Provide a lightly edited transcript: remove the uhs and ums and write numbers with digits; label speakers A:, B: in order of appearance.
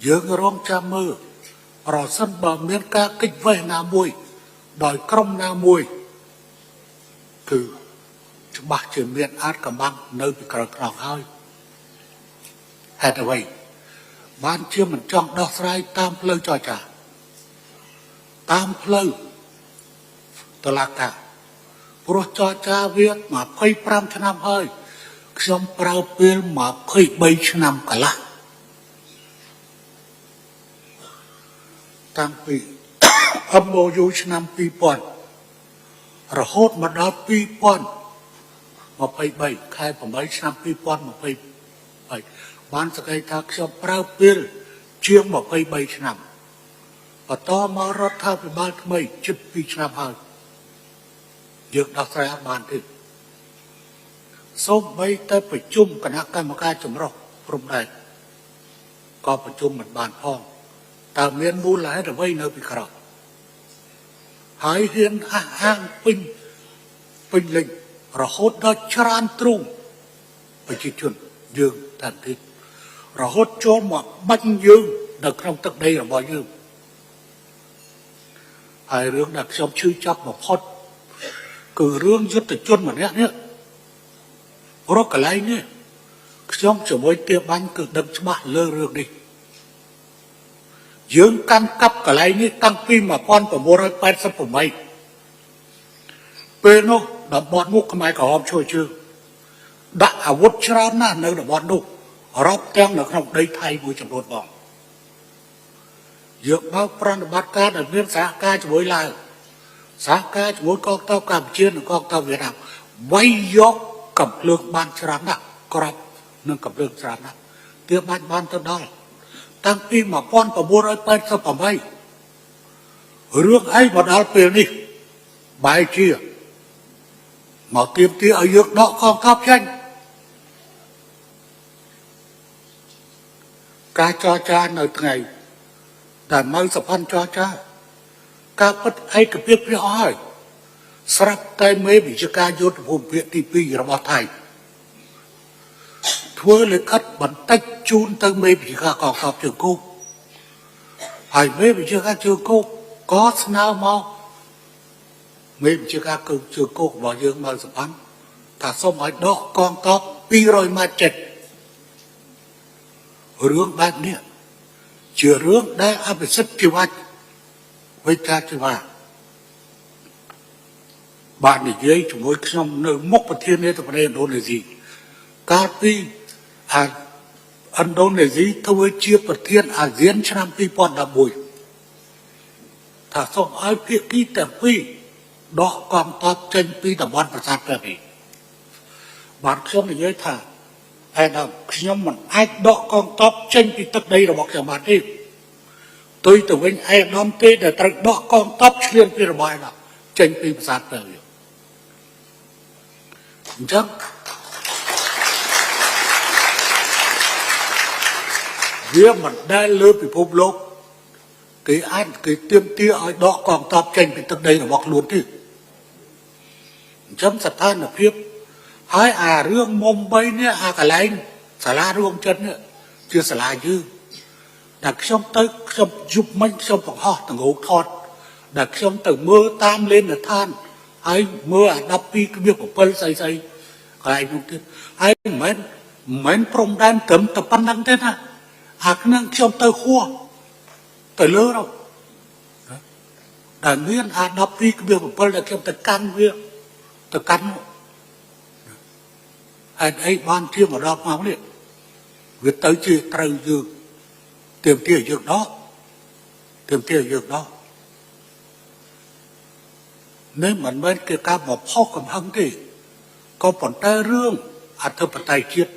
A: យើងរងចាំមើលប្រសិនបើមានការកិច្ចវេះណាមួយដោយក្រុមណាមួយគឺច្បាស់ជាមានអាចកំបាំងនៅពីក្រោយខ្នងហើយហេតុអ្វីបានជាមិនចង់ដោះស្រាយតាមផ្លូវចរចាតាមផ្លូវតុលាការព្រោះចរចាវា25ឆ្នាំហើយខ្ញុំប្រើពេល23ឆ្នាំកន្លះតាំងពី MOU ឆ្នាំ2000រហូតមកដល់2023ខែ8ឆ្នាំ2023បានសក្តិថាខ្ញុំប្រើពេលជាង23ឆ្នាំបន្តមករដ្ឋាភិបាលថ្មីជិត2ឆ្នាំហើយយើងដោះស្រាយអត់បានទេសូម្បីតែប្រជុំគណៈកម្មការចម្រុះព្រំដែនក៏ប្រជុំមិនបានផងតើមានមូលហេតុអ្វីនៅពីក្រោយហើយហ៊ានអះអាងពេញលេញរហូតដល់ច្រានទ្រូងប្រជាជនយើងតាមទៀតរហូតចូលមកបាញ់យើងនៅក្នុងទឹកដីរបស់យើងហើយរឿងដែលខ្ញុំឈឺចាប់បំផុតគឺរឿងយុទ្ធជនម្នាក់នេះរកកន្លែងនេះខ្ញុំជាមួយទាបាញ់គឺដឹងច្បាស់លើរឿងនេះយើងកាន់កាប់កន្លែងនេះតាំងពី1988ពេលនោះតំបន់នោះខ្មែរក្រហមជួយជើងដាក់អាវុធច្រើនណាស់នៅតំបន់នោះរាប់ទាំងនៅក្នុងដីថៃមួយចំនួនបងយើងបើកប្រតិបត្តិការដែលមានសហការជាមួយឡាវសហការជាមួយកងទ័ពកម្ពុជានិងកងទ័ពវៀតណាមវាយយកកំភ្លើងបានច្រើនណាស់ក្របនិងកំភ្លើងច្រើនណាស់ទាបាច់បានទៅដល់តាំងពី1988រឿងអីមកដល់ពេលនេះបែរជាមកទាមទារឲ្យយើងដកកងទ័ពចេញការចរចានៅថ្ងៃដែលម៉ៅសុផាន់ចរចាការពិតឯកភាពវាអស់ហើយស្រាប់តែមេវិជ្ជាការយុទ្ធភូមិភាគទី2របស់ថៃធ្វើលិខិតបន្តិចជូនទៅមេវិជ្ជាការកងទ័ពជើងគោកហើយមេវិជ្ជាការជើងគោកក៏ស្នើមកមេវិជ្ជាការជើងគោករបស់យើងម៉ៅសុផាន់ថាសូមឲ្យដកកងទ័ព200ម៉ែត្រចេញរឿងបែបនេះជារឿងដែលអភិសិទ្ធជីវៈវិជ្ជាជីវៈបាននិយាយជាមួយខ្ញុំនៅមុខប្រធានាធិបតីឥណ្ឌូនេស៊ីកាលពីឥណ្ឌូនេស៊ីធ្វើជាប្រធានអាស៊ានឆ្នាំ2011ថាសូមឲ្យភាគីទាំងពីរដកកងទ័ពចេញពីតំបន់ប្រាសាទព្រះវិហារបាទខ្ញុំនិយាយថាឯដល់ខ្ញុំមិនអាចដកកងទ័ពចេញពីទឹកដីរបស់ខ្ញុំបានទេផ្ទុយទៅវិញឯកឧត្តមទេដែលត្រូវដកកងទ័ពឈ្លានពីរបស់ឯកឧត្តមចេញពីប្រាសាទព្រះវិហារអញ្ចឹងវាមិនដែលលើពិភពលោកគេអាចគេទាមទារឲ្យដកកងទ័ពចេញពីទឹកដីរបស់ខ្លួនទេអញ្ចឹងស្ថានភាពហើយអារឿងមុំ3នេះអាកន្លែងសាលារួមចិត្តនេះជាសាលាយើងដែលខ្ញុំទៅខ្ញុំយប់មិញខ្ញុំបង្ហោះតងោថតដែលខ្ញុំទៅមើលតាមលេនដ្ឋានហើយមើលអា12.7ស្អីស្អីកន្លែងនោះទៀតហើយមិនមែនព្រំដែនត្រឹមតែប៉ុណ្្នឹងទេណាអានឹងខ្ញុំទៅហួសទៅលើនោះដែលមានអា12.7ដែលខ្ញុំទៅកាន់វាទៅកាន់ហេតុអីបានជាមកដល់មកនេះវាទៅជាត្រូវយើងទាមទារយើងដកទាមទារយើងដកនេះមិនមែនជាការបំផុសកំហឹងទេក៏ប៉ុន្តែរឿងអធិបតេយ្យជាតិ